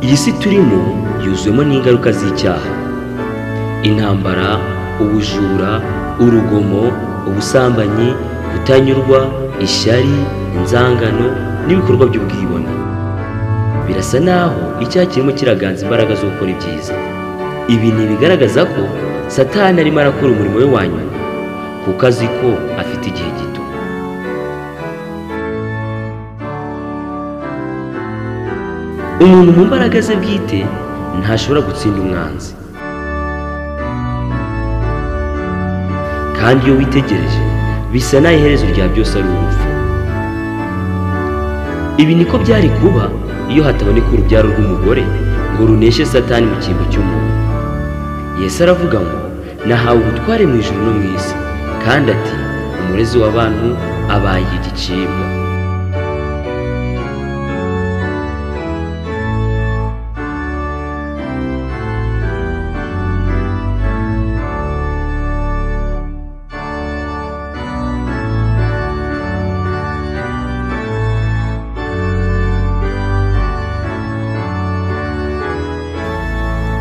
Iyi si turimo yuzuyemo n'ingaruka z'icyaha: intambara, ubujura, urugomo, ubusambanyi, kutanyurwa, ishyari, inzangano n'ibikorwa by'ubwibone. Birasa naho icyaha kirimo kiraganza imbaraga zo gukora ibyiza. Ibi ni ibigaragaza ko Satani arimo arakora umurimo we wa nyuma, kuko azi ko afite igihe gito. Umuntu mu mbaraga ze bwite ntashobora gutsinda umwanzi, kandi iyo witegereje bisa naho iherezo rya byose ari urupfu. Ibi niko byari kuba iyo hataboneka urubyaro rw'umugore ngo runeshe Satani mu cyimbo cy'umuntu. Yesu aravuga ngo nahawe ubutware mu ijuru no mu isi, kandi ati umurezi w'abantu abaye igicibwa.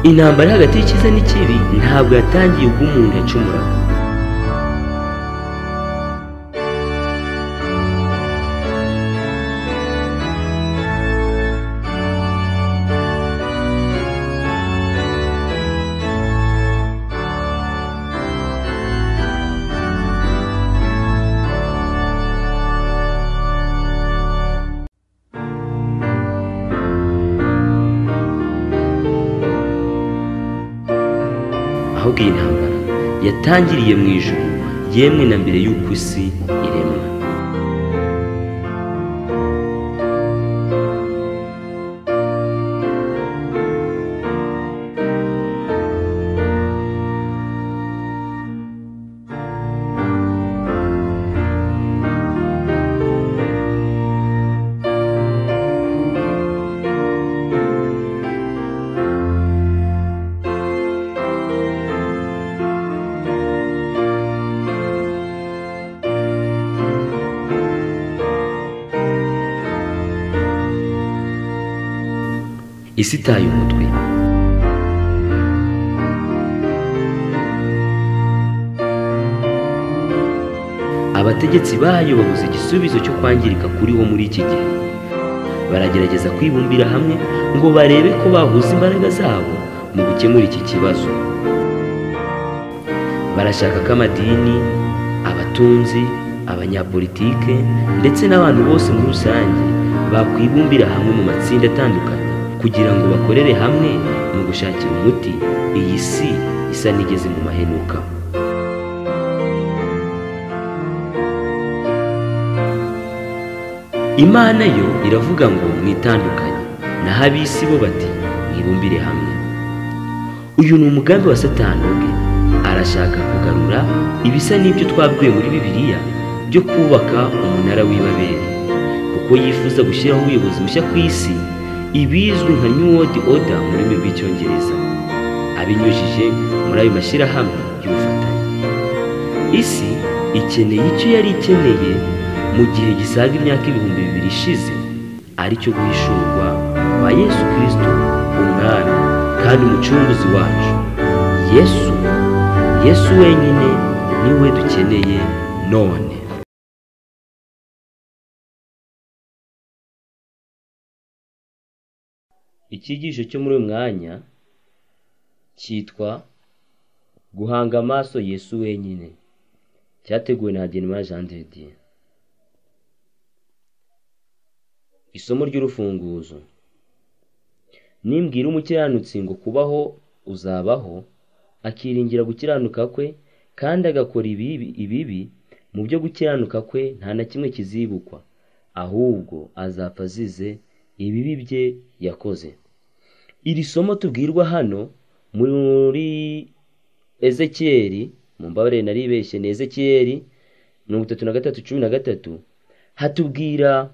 Intambara hagati y'icyiza n'ikibi ntabwo yatangiye ubwo umuntu yacumuraga. Ahubwo iyi ntambara yatangiriye mu ijuru, yemwe na mbere y'uko isi iremwa. Isi itaye umutwe. Abategetsi bayo babuze igisubizo cyo kwangirika kuriho muri iki gihe. Baragerageza kwibumbira hamwe ngo barebe ko bahuza imbaraga zabo mu gukemura iki kibazo. Barashaka ko amadini, abatunzi, abanyapolitike ndetse n'abantu bose muri rusange bakwibumbira hamwe mu matsinda atandukanye kugira ngo bakorere hamwe mu gushakira umuti iyi si isa n'igeze mu mahenuka. Imana yo iravuga ngo mwitandukanye, naho ab'isi bo bati mwibumbire hamwe. Uyu ni umugambi wa Satani ubwe. Arashaka kugarura ibisa n'ibyo twabwiwe muri Bibiliya byo kubaka umunara w'Ibabeli, kuko yifuza gushyiraho ubuyobozi bushya ku isi, ibizwi nka New World Order mu rurimi rw'Icyongereza, abinyujije muri ayo mashyirahamwe y'ubufatanye. Isi ikeneye icyo yari ikeneye mu gihe gisaga imyaka 2000 ishize, ari cyo guhishurwa kwa Yesu Kristo, Umwami kandi Umucunguzi wacu. Yesu wenyine niwe dukeneye none. Icyigisho cyo muri uyu mwanya cyitwa guhanga amaso Yesu wenyine, cyateguwe na Hagenimana Jean de Dieu. Isomo ry'urufunguzo: nimbwira umukiranutsi ngo kubaho uzabaho, akiringira gukiranuka kwe kandi agakora ibibi, mu byo gukiranuka kwe nta na kimwe kizibukwa, ahubwo azapfa azize ibibi bye yakoze. Iri somo tubwirwa hano muri Ezekiyeli, mu mbabare naribeshye, ni Ezekiyeli 33:13, hatubwira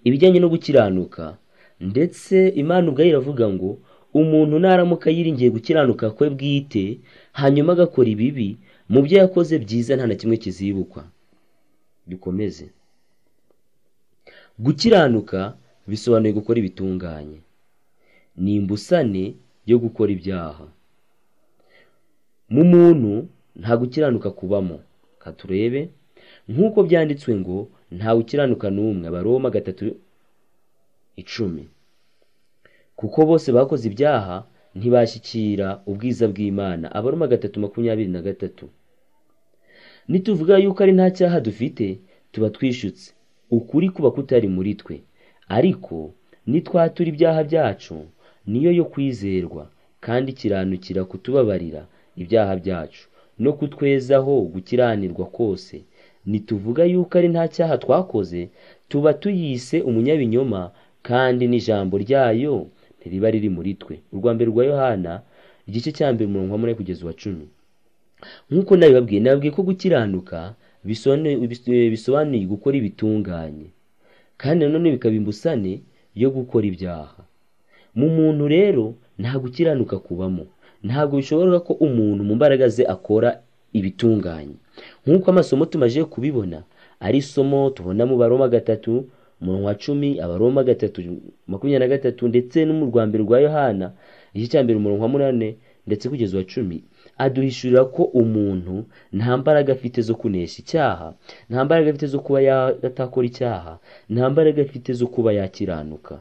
ibijyanye no gukiranuka. Ndetse Imana ubwayo iravuga ngo umuntu naramuka yiringiye gukiranuka kwe bwite hanyuma agakora ibibi, mu byo yakoze byiza nta na kimwe kizibukwa. Dukomeze. Gukiranuka bisobanuye gukora ibitunganye. Ni imbusane yo gukora ibyaha. Mu muntu nta gukiranuka kubamo. Katurebe nk'uko byanditswe ngo ntawe ukiranuka n'umwe, Abaroma 3:10. Kuko bose bakoze ibyaha ntibashyikira ubwiza bw'Imana, Abaroma 3:23. Nituvuga yuko ari nta cyaha dufite, tuba twishutse, ukuri kuba kutari muri twe. Ariko nitwatura ibyaha byacu, niyo yo kwizerwa kandi ikiranukira kutubabarira ibyaha byacu no kutwezaho gukiranirwa kose. Nituvuga yuko ari nta cyaha twakoze, tuba tuyise umunyabinyoma, kandi n'ijambo ryayo ntiriba riri muri twe. Urwa mbere rwa Yohana igice cya 1 umurongo wa 8 kugeza uwa 10. Nk'uko nabibabwiye, nababwiye ko gukiranuka bisobanuye gukora ibitunganye, kandi nanone bikaba imbusane yo gukora ibyaha. Mu muntu rero nta gukiranuka kubamo. Ntabwo bishoboka ko umuntu mu mbaraga ze akora ibitunganye. Nk'uko amasomo tumaze kubibona ari isomo tubona mu Baroma 3 umurongo wa 10, Abaroma 3:23, ndetse no mu rwa mbere rwa Yohana igice cya 1 umurongo wa 8 ndetse kugeza uwa 10, aduhishurira ko umuntu nta mbaraga afite zo kunesha icyaha, nta mbaraga afite zo kuba atakora icyaha, nta mbaraga afite zo kuba yakiranuka.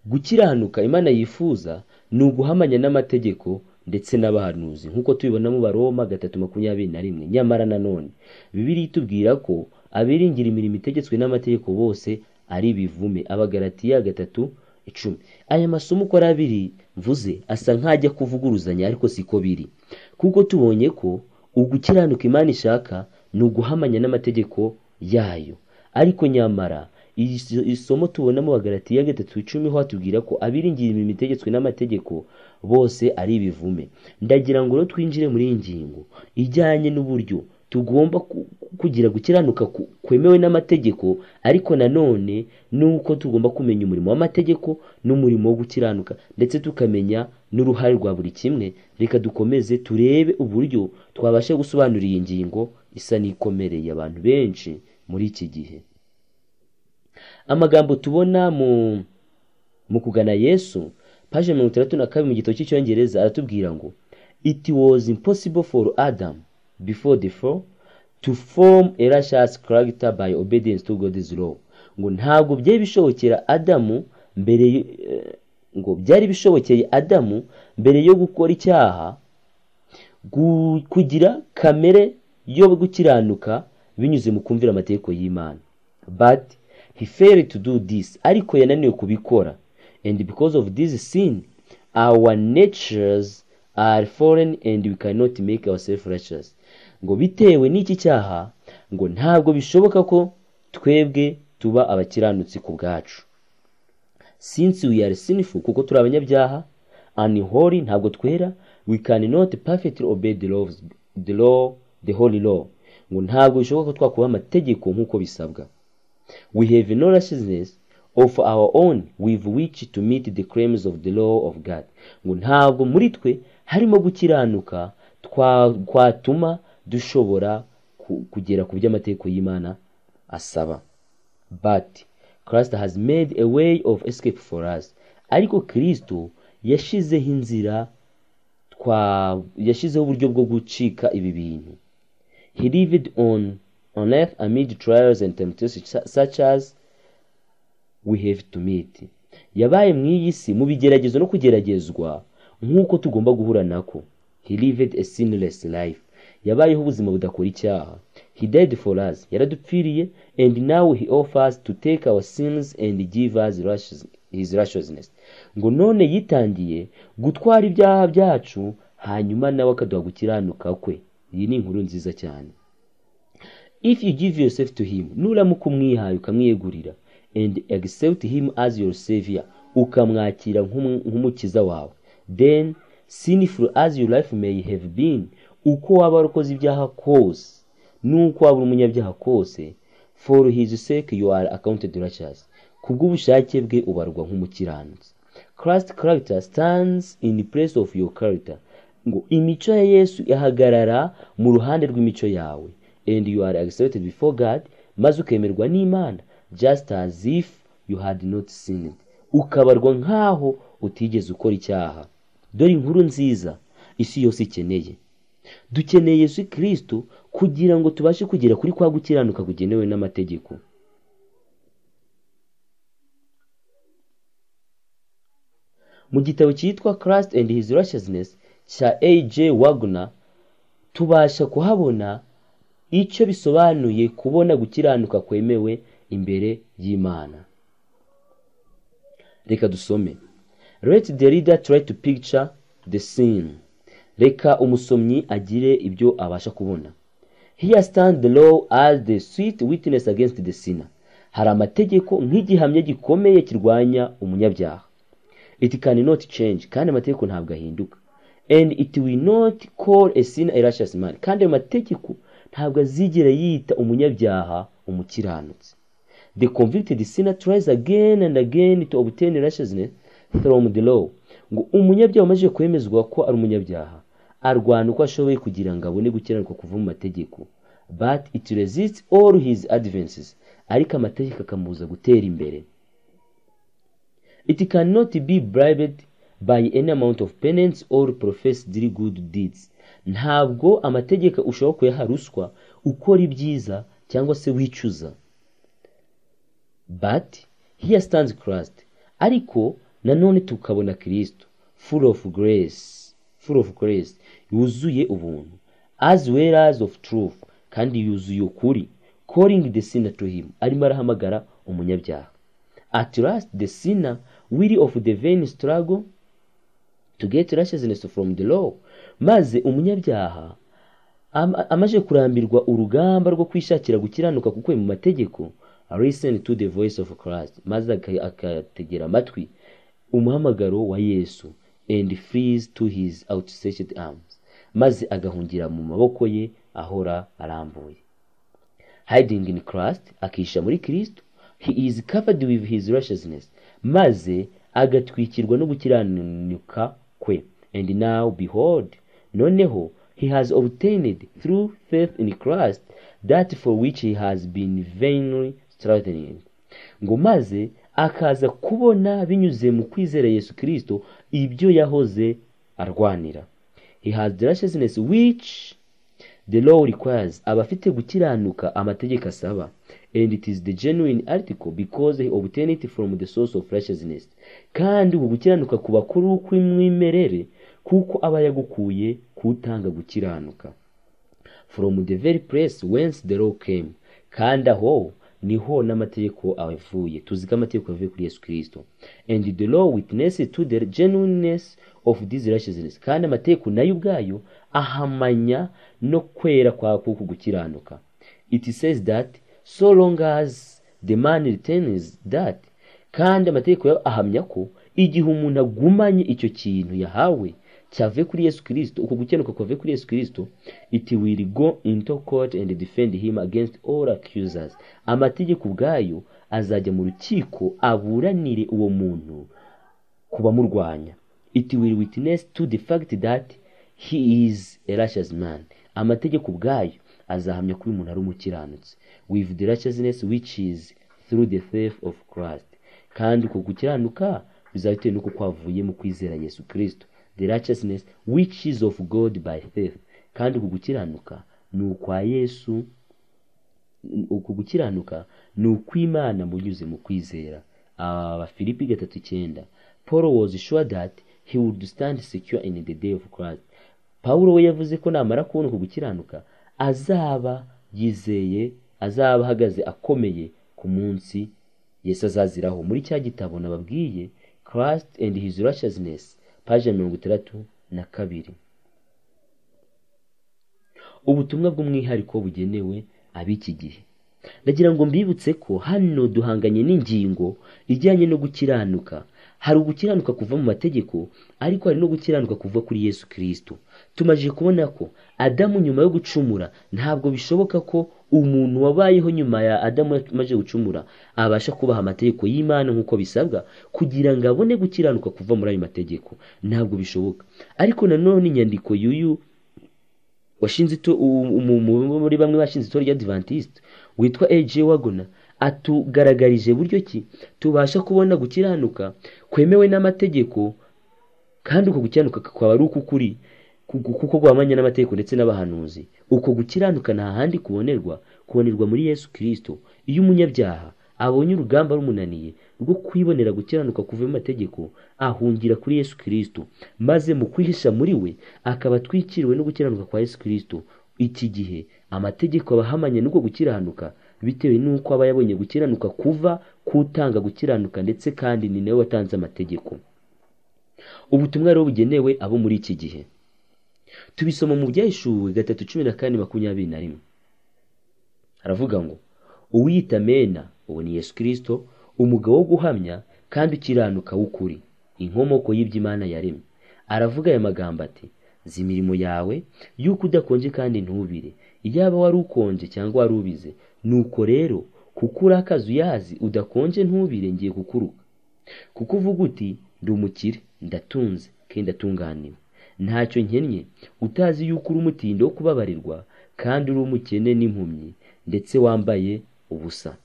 Gukiranuka Imana yifuza ni uguhamanya n'amategeko ndetse n'abahanuzi, nk'uko tubibona mu Baroma 3:21. Nyamara nanone Bibiliya itubwira ko abiringira imirimo itegetswe n'amategeko bose ari ibivume, Abagalatiya 3:10. Aya masomo uko ari abiri mvuze asa nk'ajya kuvuguruzanya, ariko siko biri, kuko tubonye ko ugukiranuka Imana ishaka ni uguhamanya n'amategeko yayo. Ariko nyamara isomo tubona mu Bagalatiya 3:10 ho hatubwira ko abiringira imirimo itegetswe n'amategeko bose ari ibivume. Ndagira ngo rero twinjire muri iyi ngingo ijyanye n'uburyo tugomba kugira gukiranuka kwemewe n'amategeko, ariko nanone nuko tugomba kumenya umurimo w'amategeko n'umurimo wo gukiranuka, ndetse tukamenya n'uruhare rwa buri kimwe. Reka dukomeze turebe uburyo twabasha gusobanura iyi ngingo isa n'ikomereye abantu benshi muri iki gihe. Amagambo tubona mu kugana Yesu, page 62 mu gitabo cy'Icyongereza, aratubwira ngo it was impossible for Adam before the fall to form a righteous character by obedience to God's law. Ngo ntabwo byari bishobokera Adamu mbere, ngo byari bishobokeye Adamu mbere yo gukora icyaha kugira kamere yo gukiranuka binyuze mu kumvira amategeko y'Imana. But he failed to do this, ariko yananiwe kubikora. And because of this sin, our natures are fallen and we cannot make ourselves righteous. Ngo bitewe n'iki cyaha, ngo ntabwo bishoboka ko twebwe tuba abakiranutsi ku bwacu. Since we are sinful, kuko turi abanyabyaha, unholy, ntabwo twera, we cannot perfectly obey the law, the holy law. Ngo ntabwo bishoboka ko twakubaha amategeko nk'uko bisabwa. We have no righteousness of our own with which to meet the claims of the law of God. Ngo ntabwo muri twe harimo gukiranuka twatuma dushobora kugera ku by'amategeko y'Imana asaba. But Christ has made a way of escape for us. Ariko Kristo yashizeho inzira, yashizeho uburyo bwo gucika ibi bintu. He lived on earth amid trials and temptations such as we have to meet. Yabaye mu iyi si mu bigeragezo no kugeragezwa nk'uko tugomba guhura nako. He lived a sinless life. Yabayeho ubuzima budakora icyaha. He died for us. Yaradupfiriye, and now he offers to take our sins and give us his righteousness. Ngo none yitangiye gutwara ibyaha byacu, hanyuma nawe akaduha gukiranuka kwe. Iyi ni inkuru nziza cyane. If you give yourself to him, nuramuka umwihaye ukamwiyegurira, and accept him as your savior, ukamwakira nk'umukiza wawe, then sinful as your life may have been, uko waba warakoze ibyaha kose nuko waba uri umunyabyaha kose, for his sake you are accounted righteous, kubw'ubushake bwe ubarwa nk'umukiranutsi. Christ's character stands in place of your character. Ngo imico ya Yesu ihagarara mu ruhande rw'imico yawe, and you are accepted before God, maze ukemerwa n'Imana just as if you had not sinned, ukabarwa nk'aho utigeze ukora icyaha. Dore inkuru nziza isi yose ikeneye. Dukeneye Yesu Kristo kugira ngo tubashe kugera kuri kwa gukiranuka kugenewe n'amategeko. Mu gitabo cyitwa Christ and His Righteousness cya A.J. Wagner, tubasha kuhabona icyo bisobanuye kubona gukiranuka kwemewe imbere y'Imana. Reka dusome. Let the reader try to picture the scene. Reka umusomyi agire ibyo abasha kubona. Here stand the law as the sweet witness against the sinner. Hari amategeko nk'igihamya gikomeye kirwanya umunyabyaha. It cannot change, kandi amategeko ntabwo ahinduka. And it will not call a sinner a righteous man. Kandi amategeko ntabwo azigera yita umunyabyaha umukiranutsi. The convicted sinner tries again and again to obtain righteousness from the law. Ngo umunyabyaha umaze kwemezwa ko ari umunyabyaha arwana uko ashoboye kugira ngo abone gukiranuka kuva mu mategeko. But it resists all his advances. Ariko amategeko akamubuza gutera imbere. It cannot be bribed by any amount of penance or professed good deeds. Ntabwo amategeko ushobora kuyaha ruswa ukora ibyiza cyangwa se wicuza. But here stands Christ. Ariko nanone tukabona Kristo full of grace, full of grace, yuzuye ubuntu, as well as of truth, kandi yuzuye ukuri, calling the sinner to him, arimo arahamagara umunyabyaha. At last the sinner, weary of the vain struggle to get righteousness from the law, maze umunyabyaha amaze kurambirwa urugamba rwo kwishakira gukiranuka kuko mu mategeko, listen to the voice of Christ, maze akategera amatwi umuhamagaro wa Yesu, and flees to his outstretched arms, maze agahungira mu maboko ye ahora arambuye. Hiding in Christ, akisha muri Kristo, he is covered with his righteousness, maze agatwikirwa no gukiranuka kwe. And now behold, noneho he has obtained through faith in Christ that for which he has been vainly struggling. Ngo maze akaza kubona binyuze mu kwizera Yesu Kristo ibyo yahoze arwanira. He has the righteousness which the law requires, abafite gukiranuka amategeko asaba, and it is the genuine article because he obtained it from the source of righteousness. Kandi ubu gukiranuka ku bakuru kw'imwimerere kuko aba yagukuye kutanga gukiranuka. From the very place whence the law came, kandi aho niho n'amategeko avuye. Tuzi ko amategeko avuye kuri Yesu Kristo. And the law witnesses to the genuineness of this righteousness, kandi amategeko nayo ubwayo ahamanya no kwera kwa kuku gukiranuka. It says that so long as the man retains that, kandi amategeko ahamya ko igihe umuntu agumanye icyo kintu yahawe cyavuye kuri Yesu Kristo, uko gukiranuka kwavuye kuri Yesu Kristo, it will go into court and defend him against all accusers. Amategeko ubwayo azajya mu rukiko aburanire uwo muntu kubamurwanya. It will witness to the fact that he is a righteous man. Amategeko ubwayo azahamya ko uyu muntu ari umukiranutsi, with the righteousness which is through the faith of Christ. Kandi uko gukiranuka bizaba bitewe n'uko kwavuye mu kwizera Yesu Kristo, the righteousness which is of God by faith. Kandi uku gukiranuka ni ukwa Yesu, uku gukiranuka ni ukw'Imana munyuze mu kwizera. Abafilipi 3:9. Paul was sure that he would stand secure in the day of Christ. Paulo we yavuze ko namara kubona uku gukiranuka azaba yizeye, azaba ahagaze akomeye ku munsi Yesu azaziraho. Muri cya gitabo nababwiye Christ and His Righteousness, page 62. Ubutumwa bw'umwihariko bugenewe ab'iki gihe. Ndagira ngo mbibutse ko hano duhanganye n'ingingo ijyanye no gukiranuka. Hari ugukiranuka kuva mu mategeko, ariko hari no gukiranuka kuva kuri Yesu Kristo. Tumaze kubona ko Adamu nyuma yo gucumura, ntabwo bishoboka ko umuntu wabayeho nyuma ya Adamu amaze gucumura abasha kubaha amategeko y'Imana nk'uko bisabwa kugira ngo abone gukiranuka kuva muri ayo mategeko. Ntabwo bishoboka. Ariko nanone inyandiko y'uyu washinze muri bamwe bashinze itorero ry'Adventiste witwa A.J. Wagner Atugaragarije buryo ki tubasha kubona gukiranuka kwemewe n'amategeko, kandi uko gukiranuka kwaba ari ukuri kuko guhamanya n'amategeko ndetse n'abahanuzi. Uko gukiranuka nta handi kubonerwa, kubonerwa muri Yesu Kristo. Iyo umunyabyaha abonye urugamba rumunaniye rwo kwibonera gukiranuka kuva mu mategeko, ahungira kuri Yesu Kristo, maze mu kwihisha muri we akaba atwikiriwe no gukiranuka kwa Yesu Kristo. Iki gihe amategeko abahamanya n'uko gukiranuka, bitewe n'uko aba yabonye gukiranuka kuva kutanga gukiranuka, ndetse kandi ni nawe watanze amategeko. Ubutumwa rero bugenewe abo muri iki gihe tubisoma mu Byahishuwe 3:14-21. Aravuga ngo uwiyita Mena, uwo ni Yesu Kristo, umugabo wo guhamya kandi ukiranuka w'ukuri, inkomoko y'iby'Imana yaremye. Aravuga aya magambo ati: nzi imirimo yawe, yuko udakonje kandi ntubire, iyaba wari ukonje cyangwa wari ubize. Nuko rero kuko uri akazuyazi udakonje ntubire, ngiye kukuruka. Kuko uvuga uti ndi umukire, ndatunze kandi ndatunganiwe, ntacyo nkennye, utazi yuko uri umutindi wo kubabarirwa, kandi uri umukene n'impumyi, ndetse wambaye ubusa.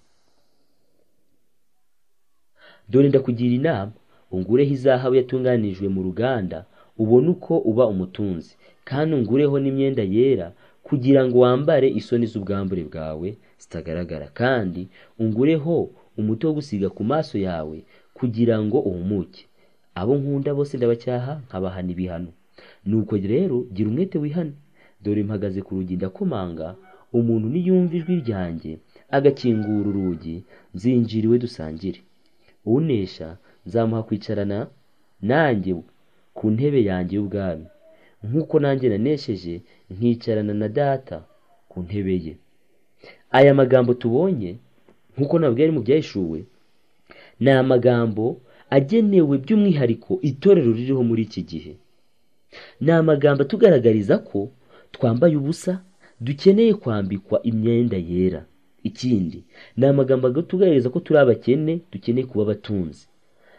Dore ndakugira inama, ungureho izahabu yatunganijwe mu ruganda, ubone uko uba umutunzi, kandi ungureho n'imyenda yera, kugira ngo wambare isoni z'ubwambure bwawe zitagaragara, kandi ungureho umuti wo gusiga ku maso yawe, kugira ngo uhumuke. Abo nkunda bose ndabacyaha, nkabahana ibihano. Nuko rero gira umwete wihane. Dore mpagaze ku rugi ndakomanga, umuntu niyumva ijwi ryanjye agakingura urugi, nzinjira iwe dusangire. Unesha nzamuha kwicarana nanjye ku ntebe yanjye y'ubwami, nk'uko nanjye nanesheje nkicarana na Data ku ntebe ye. Aya magambo tubonye, nk'uko nabwo ari mu Byahishuwe, ni amagambo agenewe by'umwihariko itorero ririho muri iki gihe. Ni amagambo atugaragariza ko twambaye ubusa, dukeneye kwambikwa imyenda yera. Ikindi ni amagambo atugaragariza ko turi abakene, dukeneye kuba abatunzi.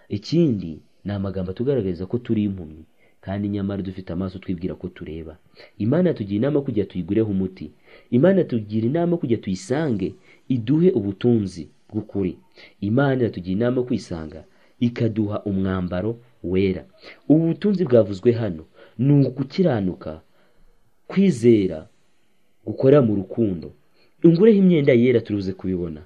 Ikindi ni amagambo atugaragariza ko turi impumyi, kandi nyamara dufite amaso twibwira ko tureba. Imana tugira inama kujya tuyigureho umuti. Imana tugira inama kujya tuyisange iduhe ubutunzi bw'ukuri. Imana tugira inama kuyisanga ikaduha umwambaro wera. Ubu butunzi bwavuzwe hano ni ugukiranuka, kwizera gukora mu rukundo. Ungureho imyenda yera, turuze kubibona.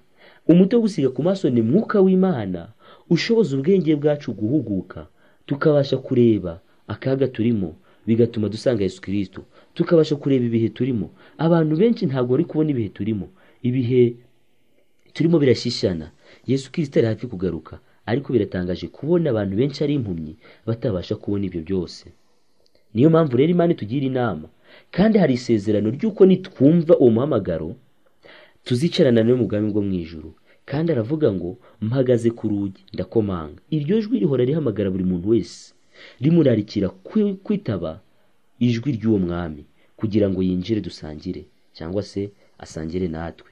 Umuti wo gusiga ku maso ni Mwuka w'Imana ushoboza ubwenge bwacu guhuguka, tukabasha kureba akaga turimo, bigatuma dusanga Yesu Kristo, tukabasha kureba ibihe turimo. Abantu benshi ntabwo bari kubona ibihe turimo. Ibihe turimo birashishana. Yesu Kristo ari hafi kugaruka, ariko biratangaje kubona abantu benshi ari impumyi batabasha kubona ibyo byose. Niyo mpamvu rero Imana itugira inama, kandi hari isezerano ry'uko nitwumva uwo muhamagaro tuzicarana nawe mu bwami bwo mu ijuru. Kandi aravuga ngo mpagaze ku rugi ndakomanga. Iryo jwi rihora rihamagara buri muntu wese, rimurarikira kwitaba ijwi ry'uwo mwami, kugira ngo yinjire dusangire, cyangwa se asangire natwe.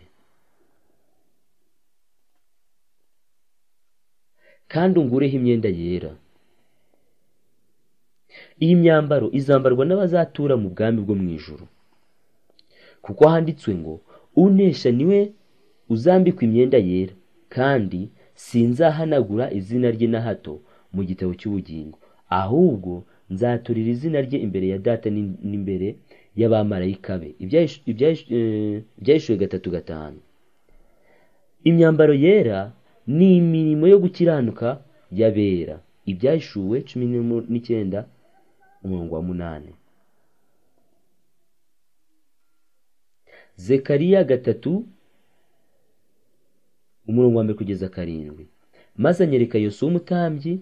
Kandi ungureho imyenda yera. Iyi myambaro izambarwa n'abazatura mu bwami bwo mu ijuru, kuko handitswe ngo unesha niwe uzambikwa imyenda yera, kandi sinzahanagura izina rye na hato mu gitabo cy'ubugingo, ahubwo nzaturira izina rye imbere ya Data n'imbere y'abamarayika be. Ibyahishuwe 3:5. Imyambaro yera ni imirimo yo gukiranuka y'abera. Ibyahishuwe 19 umurongo wa 8. Zekariya 3 umurongo wa 1 kugeza 7. Maze anyereka Yosuwa umutambyi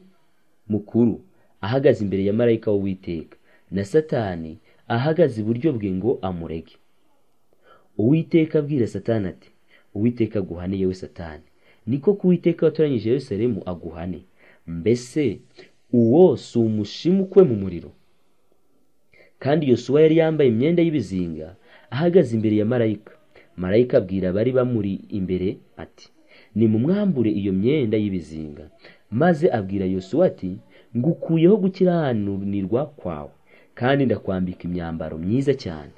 mukuru ahagaze imbere ya marayika w'Uwiteka, na Satani ahagaze iburyo bwe ngo amurege. Uwiteka abwira Satani ati: Uwiteka aguhane yewe Satani, niko ku Uwiteka watoranyije Yerusalemu aguhane. Mbese uwo si umushimu ukwe mu muriro? Kandi Yosuwa yari yambaye imyenda y'ibizinga ahagaze imbere ya marayika. Marayika abwira abari bamuri imbere ati: nimumwambure iyo myenda y'ibizinga. Maze abwira Yosuwa ati: ngukuyeho gukiranirwa kwawe, kandi ndakwambika imyambaro myiza cyane.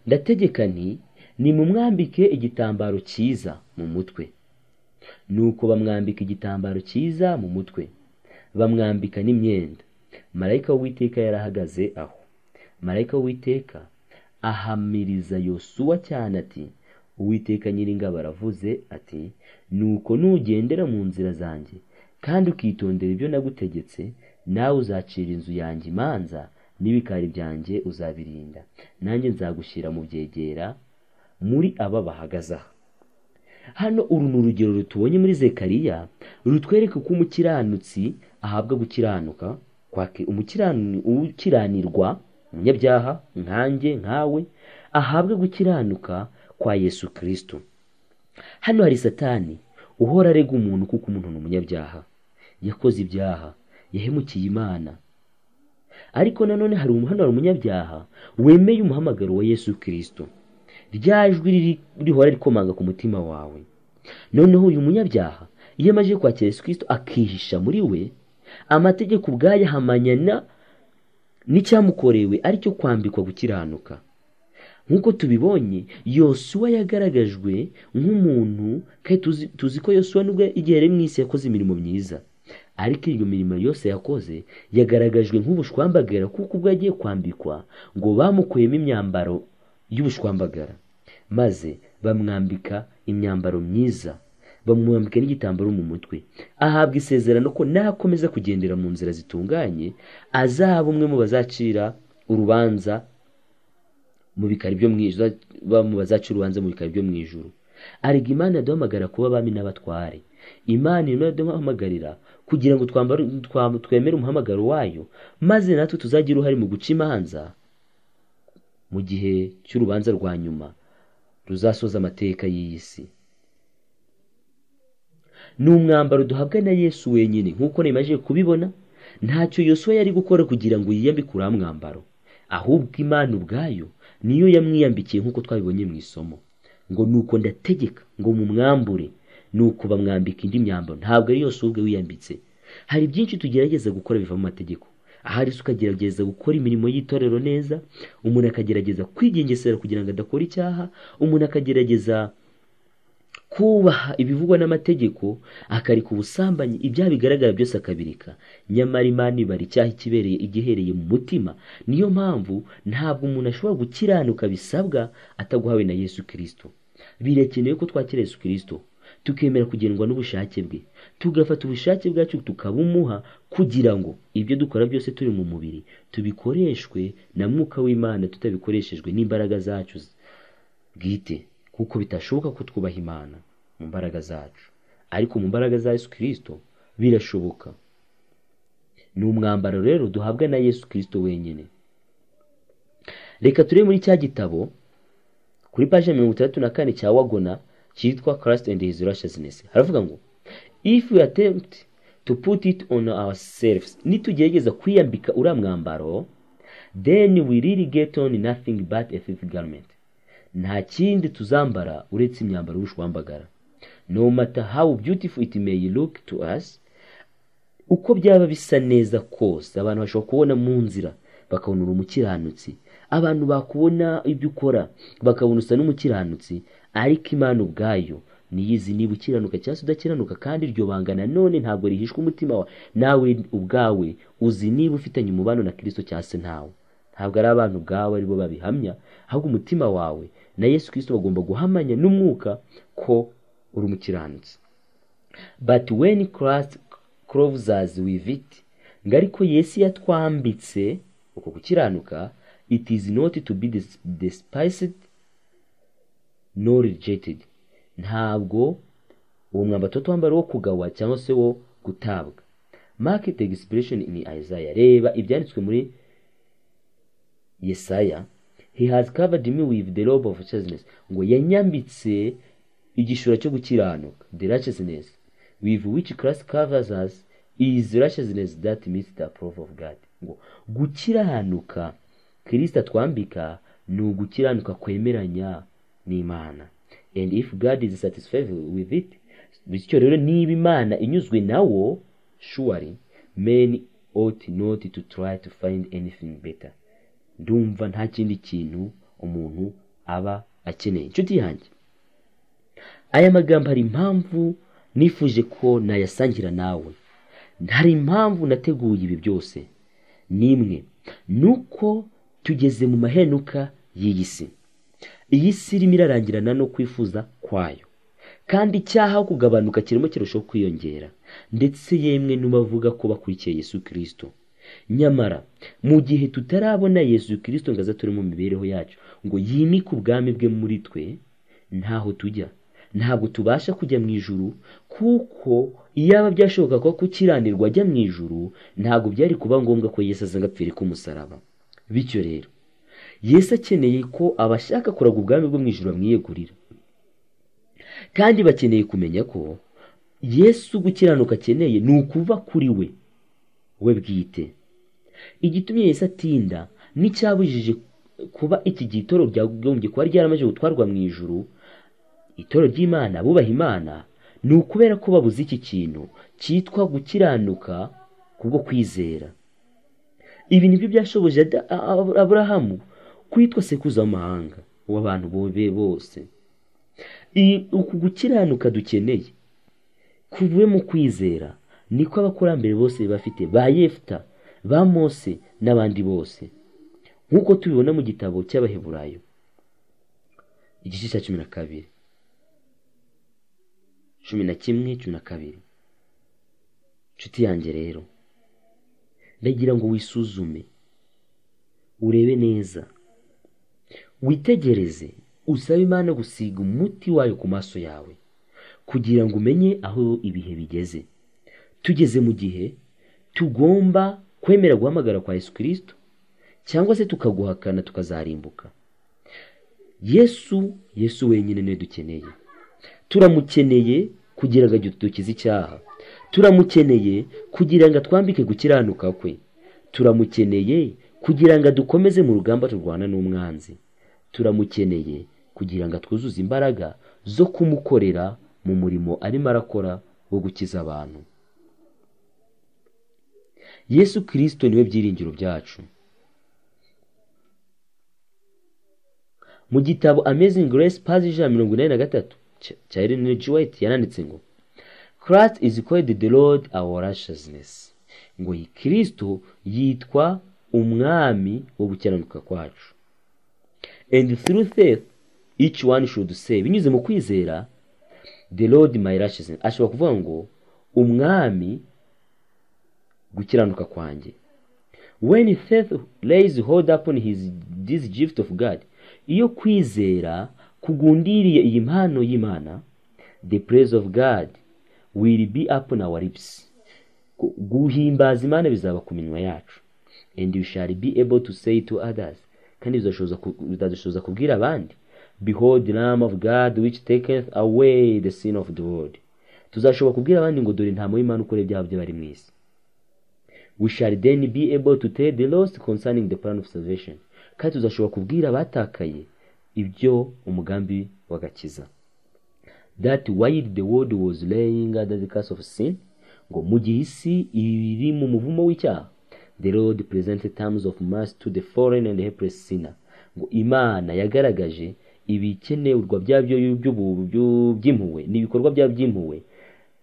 Ndategeka nti Nimumwambike igitambaro cyiza mu mutwe. Nuko bamwambika igitambaro cyiza mu mutwe, bamwambika n'imyenda. Marayika w'Uwiteka yarahagaze aho. Marayika w'Uwiteka ahamiriza Yosuwa cyane ati: Uwiteka Nyiringabo aravuze ati: Nuko nugendera mu nzira zanjye kandi ukitondera ibyo nagutegetse, nawe uzacira inzu yanjye imanza, n'ibikari byanjye uzabirinda, nanjye nzagushyira mu byegera muri aba bahagaze aha. Hano uru ni urugero rutubonye muri Zekariya, rutwereka uko umukiranutsi ahabwa gukiranuka kwake. Ukiranirwa, umunyabyaha nkanjye nkawe, ahabwa gukiranuka kwa Yesu Kristo. Hano hari Satani uhora arega umuntu kuko umuntu ni umunyabyaha, yakoze ibyaha, yahemukiye Imana. Ariko nanone hari umunyabyaha wemeye umuhamagaro wa Yesu Kristo, rya jwi rihora rikomanga ku mutima wawe. Noneho uyu munyabyaha iyo amaze kwakira Yesu Kristo akihisha muri we, amategeko ubwayo ahamanyana n'icyamukorewe, aricyo kwambikwa gukiranuka. Nk'uko tubibonye, Yosuwa yagaragajwe nk'umuntu, kandi tuzi ko Yosuwa nubwo igihe yari mu isi yakoze imirimo myiza, ariko iyo mirimo yose yakoze yagaragajwe nk'ubushwambagara, kuko ubwo yagiye kwambikwa ngo bamukuyemo imyambaro y'ubushwambagara, maze bamwambika imyambaro myiza, bamwambika n'igitambaro mu mutwe. Ahabwa isezerano ko nakomeza kugendera mu nzira zitunganye azaba umwe mu bazacira urubanza mu bikari byo mu ijuru, mu bazacira urubanza mu bikari byo mu ijuru. Arega Imana yaduhamagara kuba abami n'abatware. Imana iraduhamagarira kugira ngo twemere umuhamagaro wayo, maze natwe tuzagira uruhare mu guca imanza mu gihe cy'urubanza rwa nyuma ruzasoza amateka y'iyi si. Ni umwambaro duhabwa na Yesu wenyine. Nk'uko nimaje kubibona, ntacyo Yosuwa yari gukora kugira ngo yiyambike uriya mwambaro, ahubwo Imana ubwayo niyo yamwiyambikiye, nk'uko twabibonye mu isomo. Ngo nuko ndategeka ngo mumwambure, nuko bamwambika indi myambaro. Ntabwo ari Yosuwa ubwe wiyambitse. Hari byinshi tugerageza gukora biva mu mategeko. Ahari se ukagerageza gukora imirimo y'itorero neza, umuntu akagerageza kwigengesera kugira ngo adakora icyaha, umuntu akagerageza kubaha ibivugwa n'amategeko, akareka ubusambanyi, ibyaha bigaragara byose akabireka. Nyamara Imana ibara icyaha ikibereye igihereye mu mutima. Niyo mpamvu ntabwo umuntu ashobora gukiranuka bisabwa ataguhawe na Yesu Kristo. Birakenewe ko twakira Yesu Kristo, tukemera kugendwa n'ubushake bwe, tugafata ubushake bwacu tukabumuha, kugira ngo ibyo dukora byose turi mu mubiri tubikoreshwe na Mwuka w'Imana, tutabikoreshejwe n'imbaraga zacu bwite, kuko bitashoboka ko twubaha Imana mu mbaraga zacu, ariko mu mbaraga za Yesu Kristo birashoboka. Ni umwambaro rero duhabwa na Yesu Kristo wenyine. Reka turebe muri cya gitabo kuri paje 64 cya Wagona cyitwa Christ and His Righteousness. Haravuga ngo: If we attempt to put it on ourselves, nitugerageza kwiyambika uriya mwambaro, then we really get on nothing but a filthy garment. Nta kindi tuzambara uretse imyambaro y'ubushwambagara. No matter how beautiful it may look to us, uko byaba bisa neza kose, abantu bashobora kubona mu nzira bakabona uri umukiranutsi, abantu bakubona ibyo ukora bakabona usa n'umukiranutsi, ariko Imana ubwayo niyizi niba ukiranuka cyangwa se udakiranuka. Kandi iryo banga nanone ntabwo rihishwa umutima wawe, nawe ubwawe uzi niba ufitanye umubano na Kristo cyangwa se ntawe. Ntabwo ari abantu ubwawe aribo babihamya, ahubwo umutima wawe na Yesu Kristo bagomba guhamanya n'umwuka ko uri umukiranutsi. But when Christ clothes us with it, ngo ariko Yesu yatwambitse uko gukiranuka, it is not to be despised nor rejected. Ntabwo uwo mwambaro tuba twambara wo kugawa cyangwa se wo gutabwa. Mark the expression in Isaiah. Reba ibyanditswe muri Yesaya. He has covered me with the robe of righteousness. Ngo yanyambitse igishura cyo gukiranuka. The righteousness with which Christ covers us is righteousness that meets the approval of God. Ngo gukiranuka Kristo atwambika ni ugukiranuka kwemeranya n'Imana. And if God is satisfied with it, bityo rero niba Imana inyuzwe nawo, surely men ought not to try to find anything better. Ndumva nta kindi kintu umuntu aba akeneye. Inshuti yanjye, aya magambo hari impamvu nifuje ko nayasangira nawe, hari impamvu nateguye ibi byose. Nimwe nuko tugeze mu mahenuka y'iyi si. Iyi si irimo irarangirana no kwifuza kwayo, kandi icyaha kugabanuka kirimo kirushaho kwiyongera, ndetse yemwe n'ubavuga ko bakurikiye Yesu Kristo. Nyamara mu gihe tutarabona Yesu Kristo ngo aze turi mu mibereho yacu, ngo yimike ubwami bwe muri twe, ntaho tujya, ntabwo tubasha kujya mu ijuru, kuko iyaba byashoboka ko gukiranirwa ajya mu ijuru, ntabwo byari kuba ngombwa ko Yesu aza agapfira ku musaraba. Bityo rero Yesu akeneye ko abashaka kuraga ubwami bwo mu ijuru bamwiyegurira, kandi bakeneye kumenya ko Yesu gukiranuka akeneye ni ukuva kuri we bwite. Igitumye Yesu atinda n'icyabujije kuba iki gihe itorero ryagombye kuba ryaramaze gutwarwa mu ijuru, itorero ry'Imana bubaha Imana, ni ukubera ko babuze iki kintu cyitwa gukiranuka kubwo kwizera. Ibi nibyo byashoboje Aburahamu kwitwa sekuruza w'amahanga w'abantu be bose. Uku gukiranuka dukeneye kuvuye mu kwizera niko abakurambere bose bafite, ba Yefuta, ba Mose n'abandi bose, nk'uko tubibona mu gitabo cy'Abaheburayo igice cya 12, 11, 12. Nshuti yanjye rero, ndagira ngo wisuzume, urebe neza, witegereze, usabe Imana gusiga umuti wayo ku maso yawe, kugira ngo umenye aho ibihe bigeze. Tugeze mu gihe tugomba kwemera guhamagara kwa Yesu Kristo, cyangwa se tukaguhakana tukazarimbuka. Yesu wenyine niwe dukeneye. Turamukeneye kugira ngo dukize icyaha, turamukeneye kugira ngo atwambike gukiranuka kwe, turamukeneye kugira ngo dukomeze mu rugamba turwana n'umwanzi, turamukeneye kugira ngo twuzuze imbaraga zo kumukorera mu murimo arimo arakora wo gukiza abantu. Yesu Kristo niwe byiringiro byacu. Mu gitabo Amazing Grace page 183 cya Ellen G. White yaranditse ngo Christ is called the Lord our righteousness, ngo Kristo yitwa umwami wo gukiranuka kwacu. And through faith each one should say, binyuze mu kwizera, the Lord my righteousness, ashobora kuvuga ngo umwami gukiranuka kwanjye. When faith lays hold upon this gift of God, iyo kwizera kugundiriye iyi mpano y'Imana, the praise of God will be upon our lips, guhimbaza Imana bizaba ku minwa yacu. And you shall be able to say to others, kandi bizadushoboza kubwira abandi, behold the Lamb of God which taketh away the sin of the world. Tuzashobora kubwira abandi ngo dore intama y'Imana ukora ibyaha by'abari mu isi. We shall then be able to tell the lost concerning the plan of salvation, kandi tuzashobora kubwira abatakaye ibyo umugambi w'agakiza. That while the world was laying under the curse of sin, ngo mu gihe isi iri mu muvumo w'icyaha, the Lord presented terms of mercy to the fallen and helpless sinner, ngo Imana yagaragaje ibikenerwa byabyo by'impuhwe n'ibikorwa byabyo by'impuhwe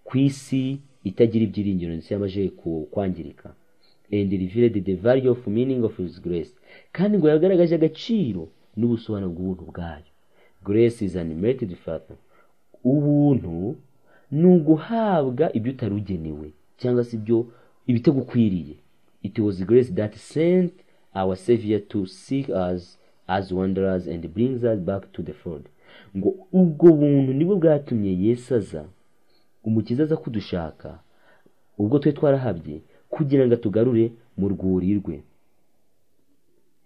ku isi itagira ibyiringiro ndetse yamaze kwangirika. And revealed the value of meaning of his grace, kandi ngo yagaragaje agaciro n'ubusobanuro bw'ubuntu bwayo. Grace is unmerited favor, ubuntu ni uguhabwa ibyo utari ugenewe cyangwa se ibyo ibitagukwiriye. It was grace that sent our Savior to seek us as wanderers and brings us back to the fold. Ngo ubwo buntu nibwo bwatumye Yesu aza, umukiza aza kudushaka ubwo twe twarahabye, kugira ngo atugarure mu rwuri rwe.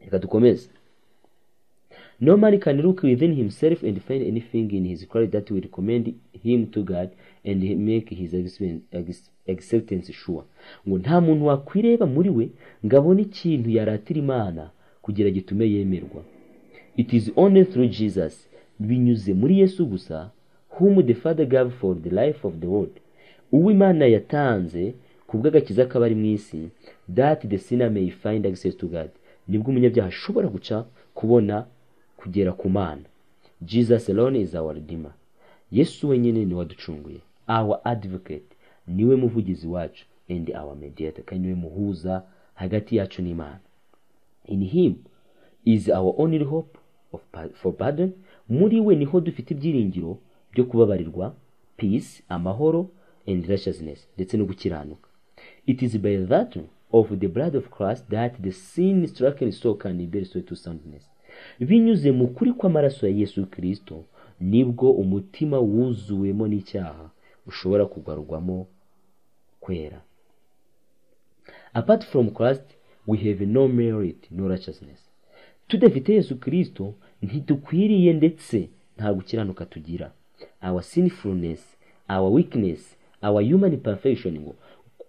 Reka dukomeze. No man can look within himself and find anything in his quality that will commend him to God and make his acceptance sure. Ngo nta muntu wakwireba muri we ngo abone ikintu yaratira Imana kugira gitume yemerwa. It is only through Jesus, binyuze muri Yesu gusa, whom the Father gave for the life of the world, uwo Imana yatanze kubw'agakiza k'abari mu isi, that the sinner may find access to God, nibwo umunyabyaha ashobora guca kubona kugera ku Mana. Jesus alone is our redeemer. Yesu wenyine ni waducunguye. Our advocate, niwe muvugizi wacu, and our mediator, kandi niwe muhuza hagati yacu n'Imana. In him is our only hope for pardon. Muri we niho dufite ibyiringiro byo kubabarirwa, peace, amahoro, and righteousness, ndetse no gukiranuka. It is by that of the blood of Christ that the sin stricken soul can be restored to soundness. Binyuze mu kuri kw'amaraso ya Yesu Kristo nibwo umutima wuzuwemo n'icyaha ushobora kugarurwamo kwera. Apart from Christ we have no merit, no righteousness. Tudafite Yesu Kristo ntidukwiriye ndetse nta gukiranuka tugira. Our sinfulness, our weakness, our human imperfection, ngo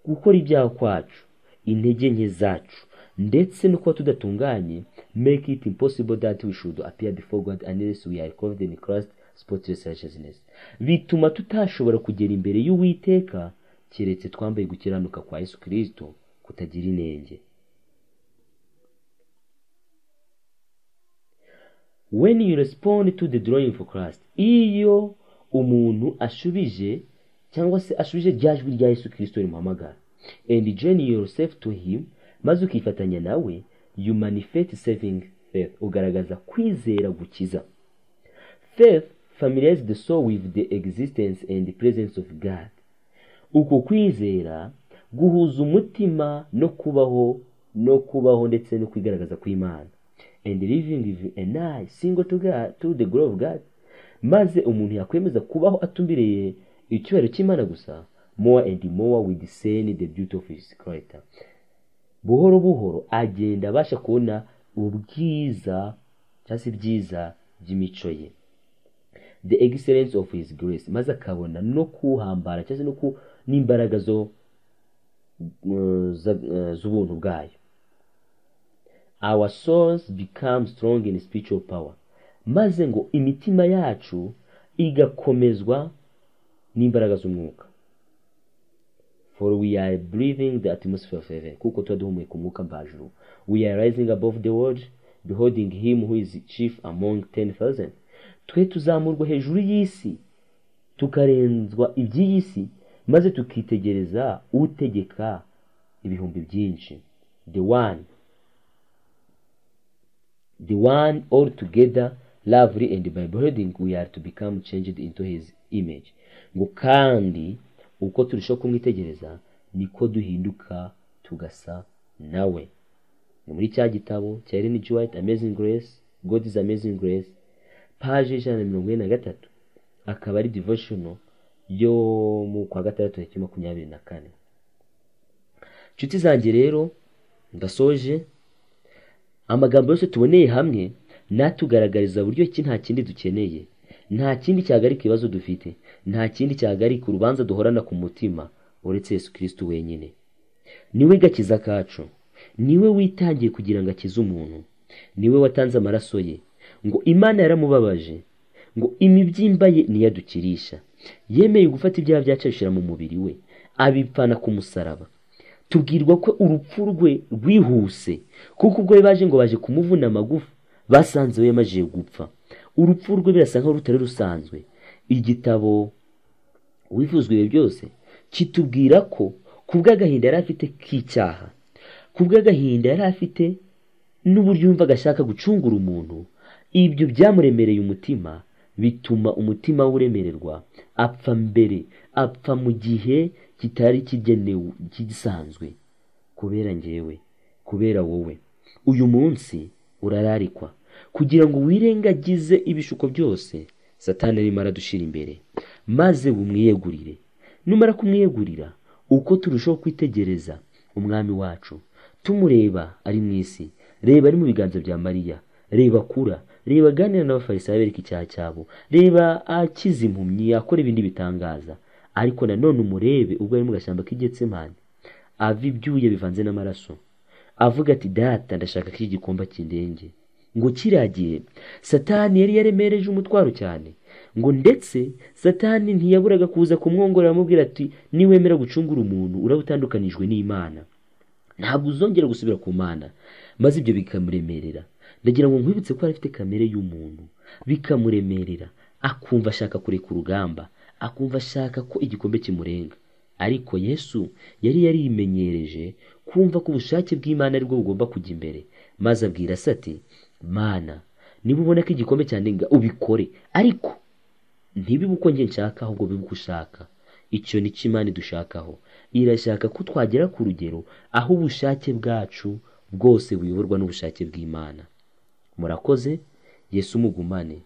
gukora ibyaha kwacu, intege nke zacu, ndetse no kuba tudatunganye, make it impossible that we should appear before God unless we are clothed in Christ spotless righteousness. Bituma tutashobora kugera imbere y'Uwiteka keretse twambaye gukiranuka kwa Yesu Kristo kutagira inenge. When you respond to the drawing for Christ, iyo umuntu ashubije cyangwa se ashubije rya jwi rya Yesu Kristo rimuhamagara, and join yourself to him, maze ukifatanya nawe, you manifest saving faith, ugaragaza kwizera gukiza. Faith familiarizes the soul with the existence and the presence of God. Uko kwizera guhuza umutima no kubaho ndetse no kwigaragaza kw'Imana, and living with an eye single to God, to the glory of God. Maze umuntu yakwemeza kubaho atumbiriye icyubahiro cy'Imana gusa, more and more we discern the beauty of his character. Buhoro buhoro agenda abasha kubona ubwiza cyangwa se ibyiza by'imico ye, the excellence of his grace, maze akabona no kuhambara cyangwa se no n'imbaraga z'ubuntu bwayo. Our souls become strong in spiritual power, maze ngo imitima yacu igakomezwa n'imbaraga z'umwuka. For we are breathing the atmosphere of heaven, kuko tuba duhumeka umwuka mvajuru. We are rising above the world, beholding him who is chief among 10,000. Twe tuzamurwa hejuru y'isi, tukarenzwa iby'iyi si, maze tukitegereza utegeka ibihumbi byinshi, the one all together lovely, and by beholding we are to become changed into his image. Ngo kandi uko turushaho kumwitegereza niko duhinduka tugasa nawe. Ni muri cya gitabo cya Ellen G. White, Amazing Grace, God is Amazing Grace, page 143, akaba ari devotional yo mu kwa gatandatu 2024. Nshuti zanjye rero, ndasoje. Amagambo yose tuboneye hamwe natugaragariza buryo ki nta kindi dukeneye, nta kindi cyahagarika ibibazo dufite, nta kindi cyahagarika urubanza duhorana ku mutima uretse Yesu Kristo wenyine. Niwe gakiza kacu, niwe witangiye kugira ngo akize umuntu, niwe watanze amaraso ye, ngo Imana yaramubabaje, ngo imibyimba ye niyadukirisha. Yemeye gufata ibyaha byacu abishyira mu mubiri we, abipfana ku musaraba. Tubwirwa ko urupfu rwe rwihuse, kuko ubwo baje ngo baje kumuvuna amagufa, basanze we yamajije gupfa. Urupfu rwe birasa nkaho rutari rusanzwe. Igitabo Uwifuzwa Ibihe Byose kitubwira ko kubw'agahinda yari afite k'icyaha, kubw'agahinda yari afite n'uburyo yumvaga ashaka gucungura umuntu, ibyo byamuremereye umutima, bituma umutima we uremererwa, apfa mbere, apfa mu gihe kitari kigenewe kigisanzwe, kubera njyewe, kubera wowe. Uyu munsi urararikwa kugira ngo wirengagize ibishuko byose Satani arimo aradushira imbere, maze umwiyegurire. Numara kumwiyegurira, uko turushaho kwitegereza umwami wacu, tumureba ari mu isi, reba ari mu biganza bya Mariya, reba kura, reba aganira n'abafarisayo bereka icyaha cyabo, reba akiza impumyi, akora ibindi bitangaza. Ariko nanone umurebe ubwo ari mu gashyamba k'i Getsemani, ava ibyuya bivanze n'amaraso, avuga ati data ndashaka ko iki gikombe kindenge. Ngo kiriya gihe Satani yari yaremereje umutwaro cyane, ngo ndetse Satani ntiyaburaga kuza kumwongorera amubwira ati niwemera gucungura umuntu uraba utandukanijwe n'Imana, ntabwo uzongera gusubira ku Mana. Maze ibyo bikamuremerera. Ndagira ngo nkwibutse ko yari afite kamere y'umuntu. Bikamuremerera, akumva ashaka kureka urugamba, akumva ashaka ko igikombe kimurenga. Ariko Yesu yari yarimenyereje kumva ko ubushake bw'Imana aribwo bugomba kujya imbere, maze abwira se ati: "Mana, niba ubona ko igikombe cyandenga ubikore, ariko ntibibe uko njye nshaka, ahubwo bibe uko ushaka." Icyo ni cyo Imana idushakaho. Irashaka ko twagera ku rugero aho ubushake bwacu bwose buyoborwa n'ubushake bw'Imana. Murakoze. Yesu mugumane.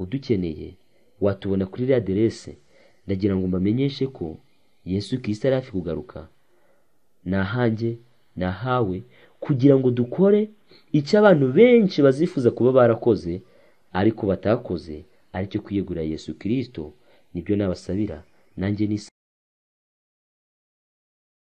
Udukeneye watubona kuri iriya aderese. Ndagira ngo mbamenyeshe ko Yesu Kristo ari hafi kugaruka. Ni ahanjye, ni ahawe, kugira ngo dukore icyo abantu benshi bazifuza kuba barakoze ariko batakoze, aricyo kwiyegurira Yesu Kristo. Nibyo nabasabira nanjye nisabira.